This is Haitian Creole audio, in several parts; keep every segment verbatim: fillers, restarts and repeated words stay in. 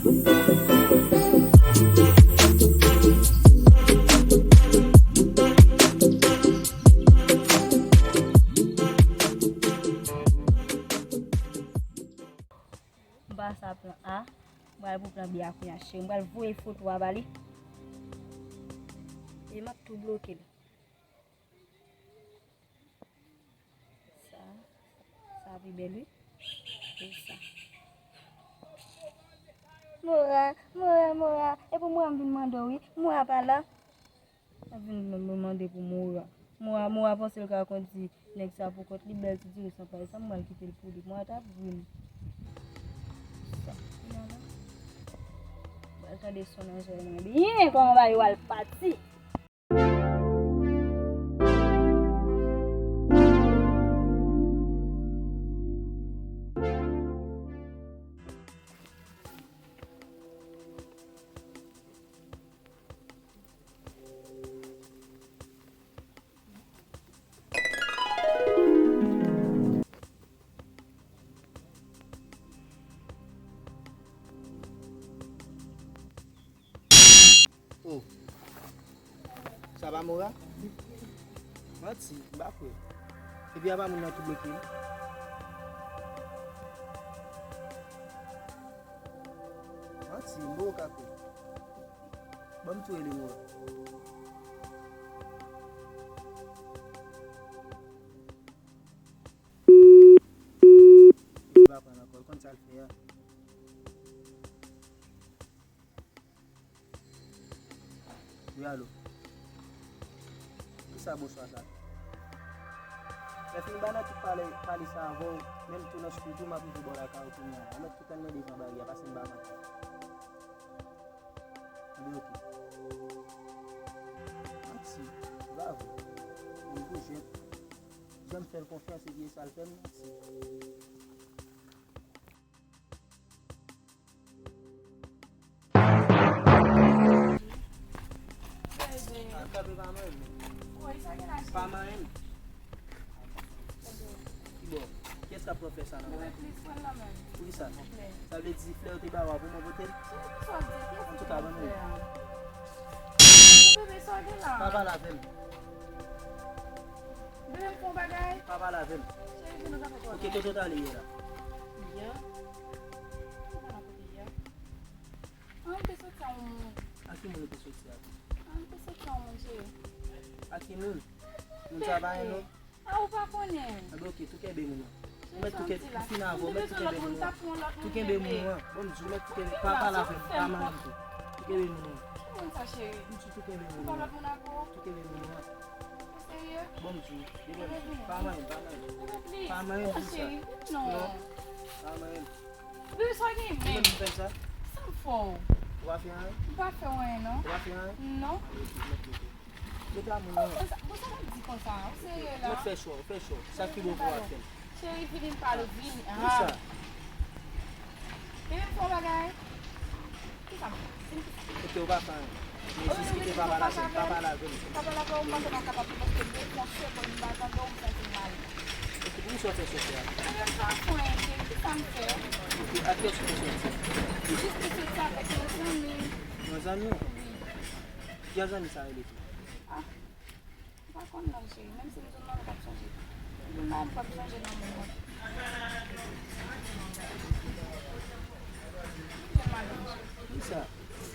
M pa sa plan A, m pral pou plan B a kounye a, cheri. M pral voye foto a ba li. E m ap tou bloke l. Sa, sa pi bèl, wi. E sa. Mora, Mora, Mora. E pou Mora m vin mande w, wi. Mora pa la. M ap vin m- m- mande pou Mora. Mora, Mora panse l ka kondi nèg sa pou kont li, bèl ti diri san pay sa, m pral kite l pou li. Mora t ap ri m. Sa, kounye a la. M pral tande son nan zòrèy mwen byen, kòman bagay yo al pati. Oh. Sa pa Mora? Manti, m pa kwè. Epi apa moun nan tou bloke m? Manti, m poko ka kwè. Ban m tou rele Mora. Li pa pran ankò, l konn sa l fè a. Wi, alo. Kisa bonswa sa? Lè fini ba nan tout pale, pale sa avè w, menm tou nan choukou tou, m ap rive bò lakay ou kounye a la. Ou mèt tou tann nan devan baryè a, pase m ba nan. Ebyen, oke. Mèsi. Bravo. Ou tou jèn. Jan m fè l konfyans, epi e sa l fè m, mèsi. Ah, kanpe pa manyen m. Pa manyen m. Kibò? Kiyès k ap pran flè sa nan men? Poukisa? Sa vle di flè yo te ba w a pou mwen pote l? Antouka, ban m li. Pa pale avè m. Pa pale avè m. Oke, kote w t ale yè la? Yè? Mwen te soti a yon moun. A ki moun ou te soti a? Mwen te soti a yon moun, cheri. A ki moun? Moun sa pa gen non? A, ou pa konnen. Anben, oke, tou kenbe moun nan. Ou mèt tou kenbe, m fin avè w, mèt tou kenbe moun nan. Tou kenbe moun nan. Bon, m di w, mèt tou kenbe, pa pale avè m, pa manyen m tou. Tou kenbe moun nan. Ki moun sa, cheri? M di w tou kenbe moun nan. Tou kenbe moun nan. Ou serye? Bon, m di w, pa manyen m, pa manyen m. Pa manyen m, m di w sa. Non. Pa manyen m. Bebe, sa w gen menm? Ou menm ki fè m sa? Sa m fè w? Ou pa fè anyen? M pa fè w anyen, non. Ou pa fè anyen? Non. Mete a moun nan. Bon, sa, bon, sa w ap di konsa? Ou serye la? Mèt fè cho, fè cho. Sa ki bon pou w ap fè l. Cheri, vini m pale w, vini. Kisa? Bebe, m fè w bagay. Kisa m fè? Di m kisa. Oke, ou pa fè anyen. Men jis kite papa la, papa la vini. Papa la, ou pa kapab, paske m te fè yon segonn, m pa tande w, m santi m mal. Oke, poukisa w fè sòti a? Ebyen, m pa fè anyen, cheri. Kisa m fè? Oke, ak kiyès ou te sòti? M jis te sòti avèk yon zanmi. Yon zanmi w? Wi. Jan zanmi sa rele tou? Ah, m pa konn non, cheri. Menm si m di w non, m p ap sonje. M di w non, m p ap sonje non, moun nan. Kisa?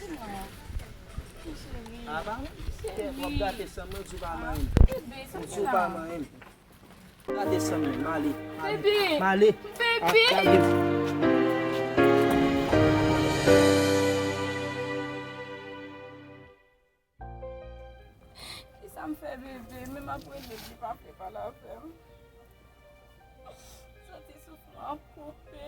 Di mwen. Cheri. Ah, pa mwen. Cheri. W ap gate san mwen, di w pa manyen m. Bebe, sa m di w pa manyen m. Gade san mwen, m ale, m ale. Bebe! M ale. Bebe! Ah, gade. Kisa m fè, bebe? Menm apre lè li pa vle pale avè m. Santi souf mwen ap koupe.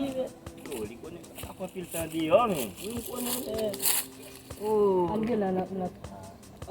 Yo, li konnen sa fè anpil tan deyò, men. Wi, m konnen, men. Oh. Ann gen la, n ap, n ap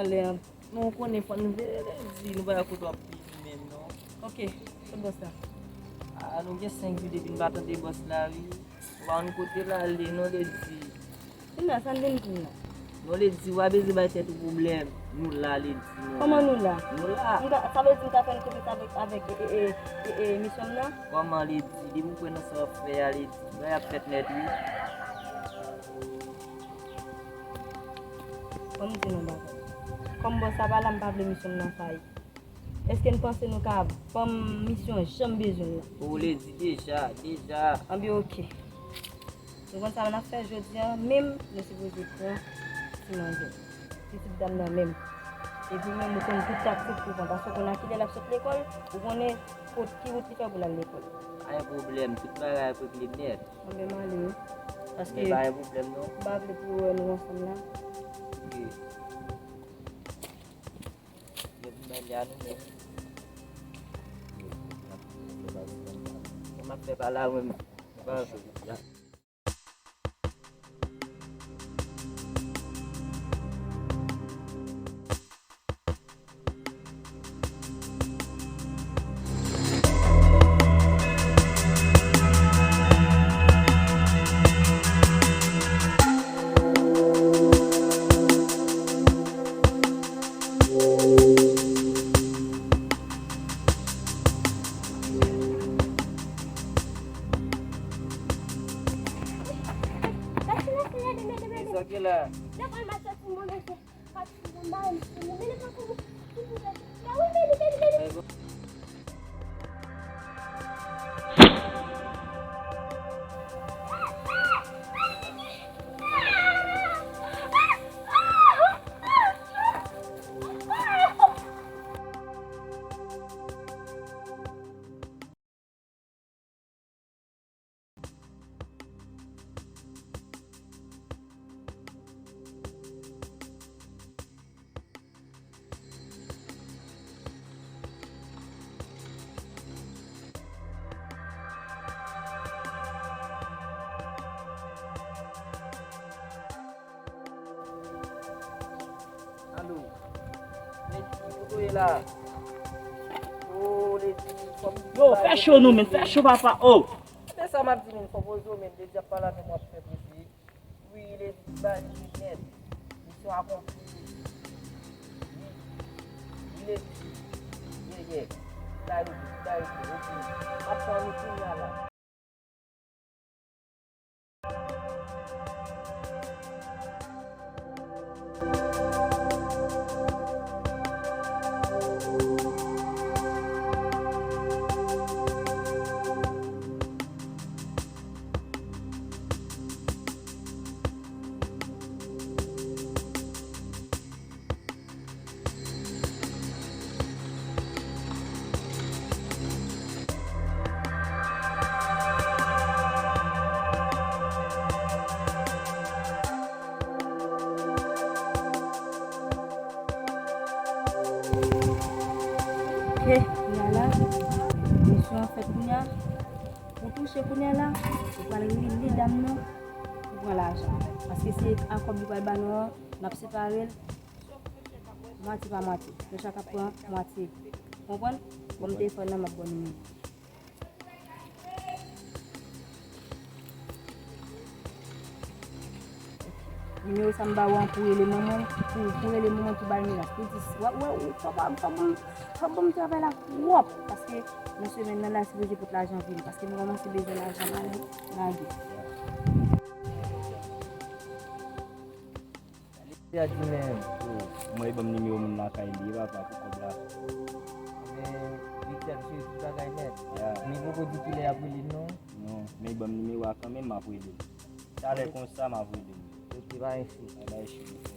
anlè an. Non, w konnen, fò n veye Ledi, nou pa wè kote w ap vini menm, non. Ok, kot bòs la? Ah, nou gen senk jou depi n pa tande bòs la, wi. Nou pa konn kote l ale, non, Ledi. Kounye a, sa n vin di la? Non, Ledi, w pa bezwen bay tèt ou pwoblèm. Nou la, Ledi, nou la. Kòman nou la? Nou la. M ta, sa vle di m ta fè n konfyans avèk, avèk, e, e, e, e, e, misyon m nan? Kòman, Ledi? Depi w kwè nan sa w ap fè a, Ledi, bagay ap fèt nèt, wi. Ban m di nou yon bagay. Kòm bòs la pa la, m pa vle misyon m nan fayi. Èske n panse nou ka ban m misyon jan m bezwen l lan? Ou vle di deja, deja. Anben, ok. Nou konn sa n ap fè jodi a, menm nou sipoze pran ti manzè. Pitit dam nan menm. Epi menm ou konn tout taktik pou pran, paske ou konn a kilè l ap sot lekòl, ou konnen kot, ki wout li fè pou l al lekòl. Pa gen pwoblèm, tout bagay ap regle nèt. Anben, m ale wi. Paske men pa gen pwoblèm non. M pa vle pou yo wè nou ansanm la. Ok. Depi m bay li a nou menm. Sa m ap fè pa la, mwen menm. Sa ki la? Alo. Ledi, kote w ye la? O, Ledi, fò m di. Yo, fè cho non, men, fè cho, papa, o. Tande sa m ap di, men, fò poze w, men, Ledi ap pale avè m, w ap fè prese. Wi, Ledi, ba li nèt. Misyon akonpli. Wi. Wi, Ledi. Ye, ye. Ba yo, ba yo, ok. M ap tann ou kounye a la. Ok, kounye a la, misyon an fèt kounye a. Pou touche kounye a la, ou pral rele dam nan pou pran lajan. Paske se a kòb li pral ba nou an, n ap separe l. Mwatye pa mwatye. Nou chak ap pran mwatye. Konprann? Ban m telefòn nan, m ap ba w nimewo. Nimewo sa m ba w an pou rele manman l, pou, pou rele manman l pou ba l menas. Pou di, w ap wè, w ap ban m, w ap ban m travay la pwòp. Paske nan semèn nan la, sipoze pot lajan vini. Paske m kòmanse bezwen lajan lage, lage. Ledi a di menm. Mwen ban m nimewo moun lakay li, papa, pou kòb la. Men, Ledi ap jere tout bagay nèt. Ya. Men poko di kilè y ap rele l non. Non, men ban m nimewo a kanmenm, m ap rele l. Talè konsa, m ap rele l. Ok, pa gen sou. Bay sou.